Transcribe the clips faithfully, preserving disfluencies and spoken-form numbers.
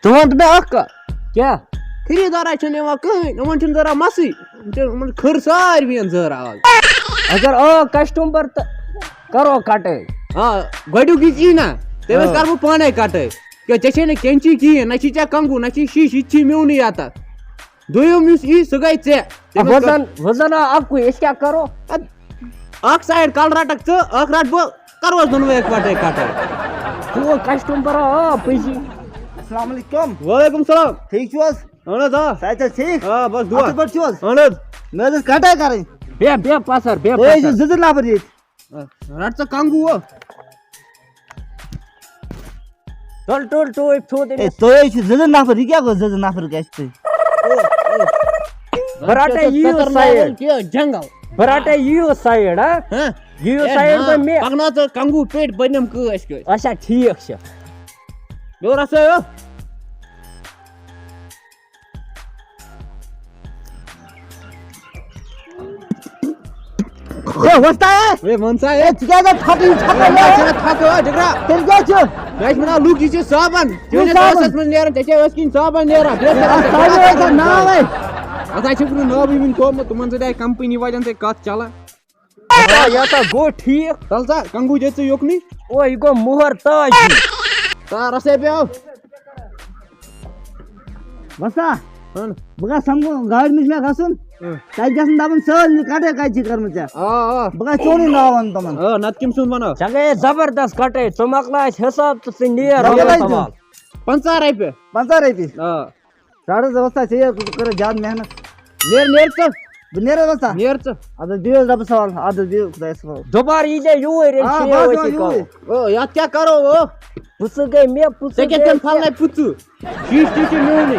ژٕ وَن تہٕ مےٚ اَکھ کَتھ۔ کیٛاہ؟ خریٖدارا چھِنہٕ یِوان کٕہٕنۍ، یِمَن چھِنہٕ ضوٚرَتھ مَسٕے۔ یِم چھِ، یِمَن کھٔر ساروِیَن زٔہر آز۔ اگر آو کسٹمر تہٕ کرو کَٹٲے۔ آ، گۄڈٕنیُک یُس یی نا، تٔمِس آ۔ کَرٕ بہٕ پانَے کَٹٲے۔ کیٛاہ ژےٚ چھے نہٕ کینچی کِہیٖنۍ، نہ چھی ژےٚ کنگوٗ، نہ چھی شیٖشہٕ، یہِ تہِ چھی میونٕے یَتَتھ۔ دوٚیُم یُس یی، سُہ گٔے ژےٚ۔ تٔمِس وۄنۍ کٔر زَن، وۄنۍ زَن آو اَکُے، أسۍ کیٛاہ کَرو؟ اَدٕ اَکھ سایڈ کَل رَٹَکھ ژٕ، اَکھ رَٹہٕ بہٕ، کَرو أسۍ دۄنوَے اِکوَٹَے کَٹٲے۔ ہُہ کسٹمر آو، آ، پٔزی۔ السلام علیکم۔ وعلیکم السلام۔ ٹھیٖک چھِو حظ؟ اَہَن حظ، آ۔ صحت چھا ٹھیٖک؟ آ، بس دُعا۔ اَصٕل پٲٹھۍ چھِو حظ؟ اَہَن حظ۔ مےٚ حظ ٲس کَٹٲے کَرٕنۍ۔ بیٚہہ، بیٚہہ پَتھر، بیٚہہ تُہۍ حظ پَتھر۔ چھِو زٕ زٕ نفر ییٚتہِ۔ آ، رَٹ ژٕ کنگوٗ۔ تُل، تُل، ٹوٗپۍ ژھُن ہے، تٔمِس۔ تُہۍ حظ چھِو زٕ زٕ نفر، یہِ کیٛاہ گوٚو زٕ زٕ نفر گژھِ تُہۍ؟ بہٕ رَٹے یہِ ژٕ کَر سایڈ۔ ناوُن کہِ جنگل۔ بہٕ رَٹے یہِ سایڈ، ہا؟ ہا؟ یہِ ہے، سایڈ نہ، گوٚو مےٚ۔ پَکناو ژٕ کنگوٗ پیٹہِ، بہٕ نِمہٕ کٲش کٲش۔ اچھا، ٹھیٖک چھُ۔ بیٚہو رَسا، ہو۔ ہے، وۄستا ہے۔ ہے، وَن سا، ہے۔ ہے، ژٕ کیٛازِ ٲسۍ پھَٹٕے ژھۄپہٕ ہے، ہے؟ مےٚ چھِ نہٕ تھَپھ یِوان، جِگرا۔ تیٚلہِ کیٛاہ چھُ؟ مےٚ چھِ وَنان، لُکھ، یہِ چھِ صابن۔ کُس چٲنِس صابن؟ ٲسَس منٛز نیران، ژےٚ چھےٚ ٲسہٕ کِنۍ صابن نیران؟ بیٚیہِ کیٛاہ آ، صابن اوس اَتھ ناو ہے؟ اَتھ ہا چھُکھ نہٕ ناوٕے وٕنہِ تھوٚومُت، تِمَن سۭتۍ آے کَمپٔنی والٮ۪ن سۭتۍ کَتھ چَلان۔ آ، یہِ ہسا گوٚو ٹھیٖک۔ تَلہٕ سا، کنگوٗ دِ ژٕ یُکنُے۔ او، یہِ گوٚو مُہر تاج۔ تا رَسے پیٚو۔ وۄستا، اَہَن۔ بہٕ گژھٕ سَمکھُن گاڑِ منٛز چھُ مےٚ گژھُن۔ اۭں۔ تَتہِ گژھن دَپُن سٲلِم یہِ کَٹٲے کَتہِ چھِ کٔرمٕژ ژےٚ۔ آ، آ۔ بہٕ گژھٕ چونُے ناو وَنُن تِمَن۔ آ، نَتہٕ کٔمۍ سُنٛد وَنو؟ ژےٚ گٔیے زبردست کَٹٲے، ژٕ مۄکلایَتھ حِساب تہٕ ژٕ نیر دَپُن یورٕ حظ تَوال۔ پنٛژاہ رۄپیہِ۔ پنٛژاہ رۄپیہِ؟ آ۔ رَٹھ حظ وۄستا، ژےٚ یہِ کٔرٕتھ زیادٕ محنت۔ نیر، نیر ژٕ۔ بہٕ نیرٕ حظ وۄستا۔ نیر ژٕ۔ اَدٕ حظ بِہِو حظ رۄبَس حوالہٕ، اَدٕ حظ بِہِو خۄدایَس حوالہٕ۔ دُبارٕ یی زِ یوٗرۍ، آ، ییٚلہِ بہٕ حظ شیو یِمہٕ ٲسی یوٗرۍ۔ کَو۔ او، یَتھ کیٛاہ کَرو، او؟ پٕژٕ گٔے مےٚ، پٕژٕ ژےٚ کیٛاہ گٔے تِم ژےٚ۔ پھَلنَے پٕژٕ؟ شیٖشہٕ تہِ چھِ میونُے،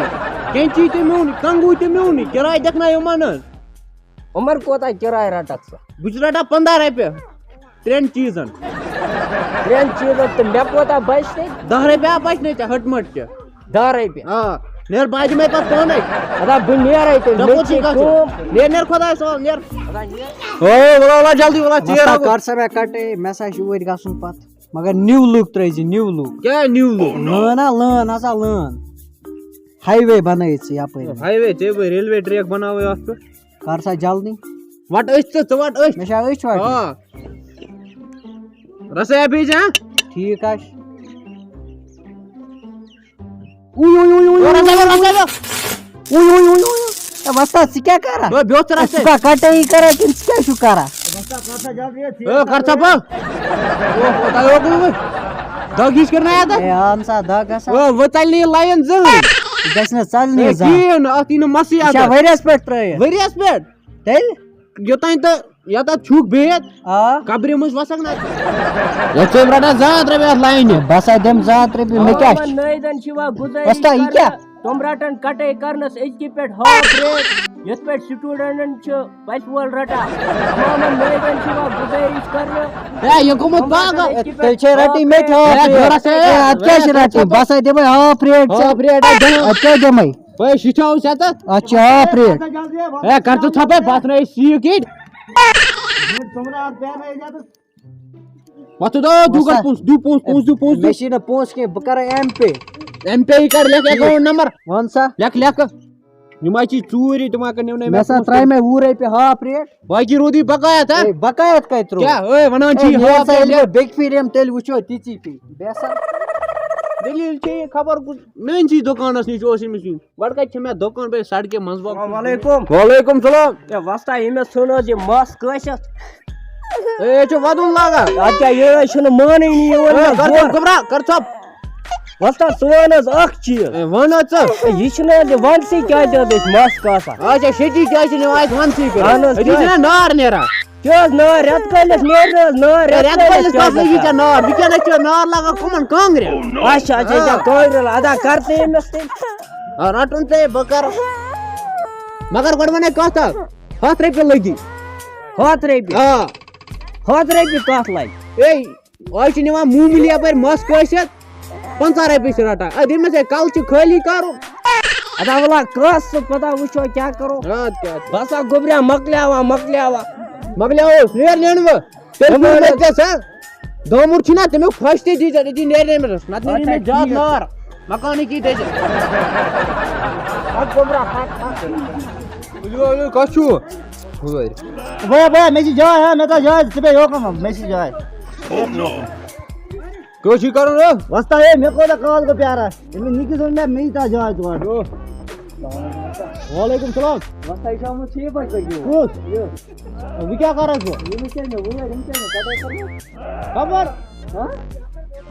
کینچی تہِ میونُے، کنگوٗ تہِ میونُے، کِراے دِکھ نا یِمَن حظ۔ عمر، کوتاہ کِراے رَٹَکھ ژٕ؟ بہٕ چھُس رَٹان پنٛداہ رۄپیہِ ترٛٮ۪ن چیٖزَن۔ ترٛٮ۪ن چیٖزَن تہٕ مےٚ کوتاہ بَچہِ تیٚلہِ؟ دَہ رۄپیہِ ہا بَچہِ نَے ژےٚ ہٕٹہٕ مٕٹہٕ تہِ۔ دَہ رۄپیہِ۔ آ، نیر، بہٕ دِمَے پَتہٕ پانَے۔ اَدا بہٕ نیرَے تیٚلہِ، ژےٚ مےٚ کوٚت چھِ چھُے کَتھ؟ کٲم۔ نیر، نیر خۄدایَس حوالہٕ، نیر۔ اَدا نیر۔ ہے، وَلہ، وَلہ، جلدی، وَلہ، ژیر وۄستا، آو۔ کر سا مےٚ کَٹٲے، مےٚ سا چھُ اوٗرۍ گژھُن پَتہٕ۔ مگر نِو لُک ترٲیزِ، نِو لُک۔ کیٛاہ نِو لُک؟ لٲن ہا لٲن، ہسا لٲن۔ ہاے وے بنٲیِتھ ژٕ یپٲرۍ۔ ہاے وے، ژےٚ وۄنۍ ریلوے ٹریک بناوٕے اَتھ پٮ۪ٹھ۔ کر سا جلدی۔ وَٹ أسۍ ژٕ، ژٕ وَٹ أسۍ۔ مےٚ چھا أچھ وَٹٕنۍ؟ آ۔ رسٲیا بیٚیہِ ژےٚ؟ ٹھیٖک حظ چھُ۔ اوٗ، اوٗ، اوٗ، اوٗ، اوٗ، اوٗ۔ رسٲیا، رسٲیا۔ اوٗ، اوٗ، اوٗ، اوٗ، اوٗ۔ اے، وۄستا، ژٕ کیٛاہ کران؟ ہے، بیوٚٹھ ژٕ اے، ژٕ رسٲیا۔ چھُکھا کٹٲیی کران کِنہٕ ژٕ کیٛاہ چھُکھ کران؟ ہے، کر ژھۄپہٕ۔ او، خۄدایو، گوٚو وۄنۍ۔ دگ ہِش کٔر نا یَتھ؟ اے، اہن سا، دگ ہسا۔ او، وۄنۍ ژَلہِ نہٕ یہِ لایِن زٕہٕنۍ۔ یہِ گژھِ نہٕ ژَلنی ہے، زانٛہہ۔ کِہیٖنۍ نہٕ، اَتھ یی نہٕ مسٕے یہِ چھا اَتھ۔ ؤریَس پٮ۪ٹھ ترٛٲیِتھ؟ ؤریَس پٮ۪ٹھ؟ تیٚلہِ؟ یوٚتانۍ تہٕ یَتھ اَتھ چھُکھ بِہِتھ، آ۔ قبرِ منٛز وَسَکھ نہ۔ یَتھ چھِ یِم رَٹان زٕ ہَتھ رۄپیہِ اَتھ لاینہِ۔ بہٕ ہسا دِمہٕ زٕ ہَتھ رۄپیہِ، مےٚ کیٛاہ چھُ؟ عوامَن نٲیدَن چھِ یِوان گُزٲرِش وۄستا، یہِ کرنہٕ، کیٛاہ؟ تِم رَٹَن کَٹٲے کرنَس أزکہِ پٮ۪ٹھ ہاف ریٹ، یِتھ پٲٹھۍ سٹوڈنٹَن چھِ پَژھِ وول رَٹان۔ عوامَن نٲیدَن چھِ یِوان گُزٲرِش کرنہٕ۔ ہے، یہِ گوٚمُت تِم رَٹَن پاگل۔ أزکہِ پٮ۪ٹھ تیٚلہِ چھے ہاف رَٹٕنۍ مےٚ تہِ ریٹ۔ ہاف ہے، ریٹ۔ اَتھ کیٛاہ چھِ رَٹٕنۍ؟ بہٕ ہسا دِمَے ہاف ریٹ ژےٚ۔ ہاف ریٹ، اَتھ دِمَے۔ اَتھ کیٛاہ دِمَے؟ ہے، شِٹھاو چھِ اَتَتھ۔ اَتھ چھِ ہاف ریٹ۔ ہے، کر ژٕ ژھۄپَے، بَتھ نَے سیٖکھ یِتھ۔ وۄتھُو دو، دِیِو گۄڈٕ وۄستا۔ پونٛسہٕ، دِیِو پونٛسہٕ، پونٛسہٕ دِیِو پونٛسہٕ۔ مےٚ چھِی نہٕ پونٛسہٕ کینٛہہ، بہٕ کَرٕ ایم پے۔ ایم پے یہِ کَر، لیکھ ٹھیٖک۔ Account number. وَن سا۔ لیکھ، لیکھ۔ یِم حظ چھِ ژوٗرِ، تِم ہا کٔر نِو نَے مےٚ مےٚ سا پونٛسہٕ۔ ترٛایہِ مےٚ وُہ رۄپیہِ ہاف ریٹ۔ باقٕے روٗدُے بقایت، ہا؟ ہے، بقایت کَتہِ ترٛوو؟ کیٛاہ؟ ہے، وَنان ہے، چھِ یہِ نیر ہاف سا، ییٚلہِ ریٹ۔ بہٕ بیٚکہِ پھِرِ یِمہٕ، تیٚلہِ وٕچھو تِژی پے۔ بیٚیہِ ہسا۔ دٔلیٖل چھِ یہِ خبر کُس، میٛٲنسٕے دُکانَس نِش اوس أمِس یُن۔ گۄڈٕ کَتہِ چھِ مےٚ دُکان بیٚیہِ سڑکہِ منٛز وۄپدُن؟ السلام علیکُم۔ وعلیکم السلام۔ ہے وۄستا، ییٚمِس ژھُن حظ یہِ مَس کٲسِتھ۔ ہے، یہِ چھُ وَدُن لاگان۔ اَدٕ کیٛاہ، یہِ حظ چھُنہٕ مانٲنی یِوان ہے، مےٚ کر ژٕ زور۔ گوٚبرا، کر ژٕ۔ وۄستا، ژٕ وَن حظ اَکھ چیٖز۔ ہے، وَن حظ ژٕ۔ ہے، یہِ چھُنہٕ حظ یہِ وَنسٕے کیٛازِ حظ أسۍ مَس کاسان؟ اچھا، شیٚچی کیٛازِ چھِنہٕ یِوان اَسہِ وَنسٕے کٔرِتھ؟ اَہَن حظ، أتی کیٛازِ؟ چھِنہ نار نیران۔ کیٛاہ حظ نار؟ رٮ۪تہٕ کٲلِس نیرِ نہٕ حظ نار، ہے، رٮ۪تہٕ رٮ۪تہٕ کٲلِس کٲلِس کیٛازِ کَتھ لَگی نار؟ ژےٚ نار؟ وٕنکٮ۪نَس چھِ نار لَگان کٕمَن کانٛگرٮ۪ن؟ اچھا، اچھا، اچھا، آ۔ کانٛگرٮ۪ن۔ اَدا کر ژٕ أمِس تیٚلہِ۔ آ، رَٹُن ژےٚ، بہٕ کَرٕ۔ مگر گۄڈٕ وَنے کَتھ اَکھ، ہَتھ رۄپیہِ لٔگی۔ ہَتھ رۄپیہِ؟ آ۔ ہَتھ رۄپیہِ کَتھ لَگہِ؟ ہے، آز چھِ نِوان معموٗلی یَپٲرۍ مَس کٲسِتھ، پنٛژاہ رۄپیہِ چھِ رَٹان۔ اَدٕ ییٚمِس ہے کَلہٕ چھِ خٲلی کَرُن۔ اَدا وَلا کَس ژٕ، پَتہ وٕچھو کیٛاہ کَرو۔ اَدٕ کیٛاہ؟ بہٕ ہسا گوٚبریا مۄکلیٛاوان، مۄکلیٛاوان۔ مۄکلیٛاوُس، نیر نینہٕ وٕ۔ تیٚلہِ یِمَن پیوٚو مےٚ ژےٚ سا۔ دامُر چھُنہ، تَمیُک پھَش تہِ دیٖزٮ۪س، أتی نیرِ نہٕ أمِس۔ نَتہٕ نیرِ اچھا، مےٚ زیادٕ ٹھیٖک۔ نار۔ مکانٕکی دٔسِل۔ پَک گوٚبرا، پَک، پَک۔ ؤلِو، ؤلِو، کَس چھُو؟ ہُپٲرۍ۔ بیا، بیا، مےٚ چھِ جاے، ہا، مےٚ تھٲو جاے، ژٕ بیٚہہ یوکُن، مےٚ چھِ جاے۔ کیٛاہ چھُے کَرُن، ہا؟ وۄستا، ہے، مےٚ کوٗتاہ کال گوٚو پیاران۔ ییٚلہِ مےٚ نِکِس ووٚن، مےٚ، مےٚ یی تھاو جاے تور۔ وعلیکُم سلام۔ وۄستا، یہِ چھُ آمُت شیٚیہِ بجہِ پٮ۪ٹھ یور۔ کُس؟ یہِ۔ وۄنۍ کیٛاہ کَران چھُ؟ یہِ نہٕ کینٛہہ، مےٚ ووٚن، یِم کیٛاہ مےٚ پَتہٕ کَرُن؟ خبر۔ ہا؟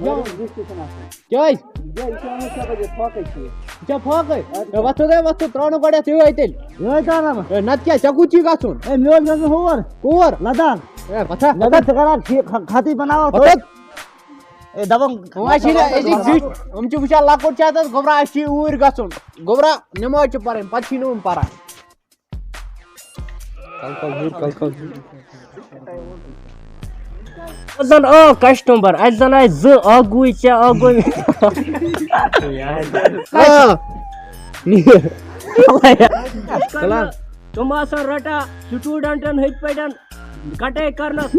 یہِ مگر یہِ چھُ آسان۔ کیٛازِ؟ یہِ، یہِ چھُ آمُت ژےٚ پَزِ فاقَے کھیٚنۍ۔ ژےٚ فاقَے؟ اَدٕ اے، وۄتھ ژٕ، اے، وۄتھ ژٕ، ترٛاو نہٕ گۄڈٕنٮ۪تھ یِہوٚے تیٚلہِ۔ یِہوٚے کَران۔ اے، نَتہٕ کیٛاہ، ژےٚ کوٚت چھُے گژھُن؟ اے، مےٚ اوس گژھُن ہور۔ کور؟ لداخ۔ اے، وۄتھ ہا۔ لداخ ژٕ کَران ٹھیٖک، خ-، خطٕے بَناوان وۄتھ تھوٚد۔ ہا۔ اے، دَپان وۄنۍ چھِی نہٕ أزِکۍ زِٹھۍ، یِم چھِ وٕچھان لۄکُٹ چھُ اَتٮ۪تھ، گوٚبرا، اَسہِ چھِ یوٗرۍ گژھُن۔ گوٚبرا، نٮ۪ماز چھِ پَرٕنۍ، پَتہٕ چھِی نہٕ یِم پَران۔ کل کل ہیوٚر، کل کل ہیوٚر۔ زن آو کسٹمر، اسہِ زن آسہِ زٕ، اکھ گوٚوٕے ژےٚ، اکھ گوٚو مےٚ۔ آ۔ سلام۔ تِم آسان رٹان سٹوڈنٹن ہٕتھۍ پٲٹھۍ کٹٲے کرنس۔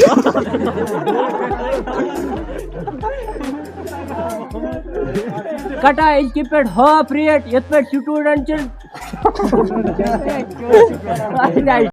کٹٲے أزکہِ پٮ۪ٹھ ہاف ریٹ، یِتھ پٲٹھۍ سٹوڈنٹ چھِ۔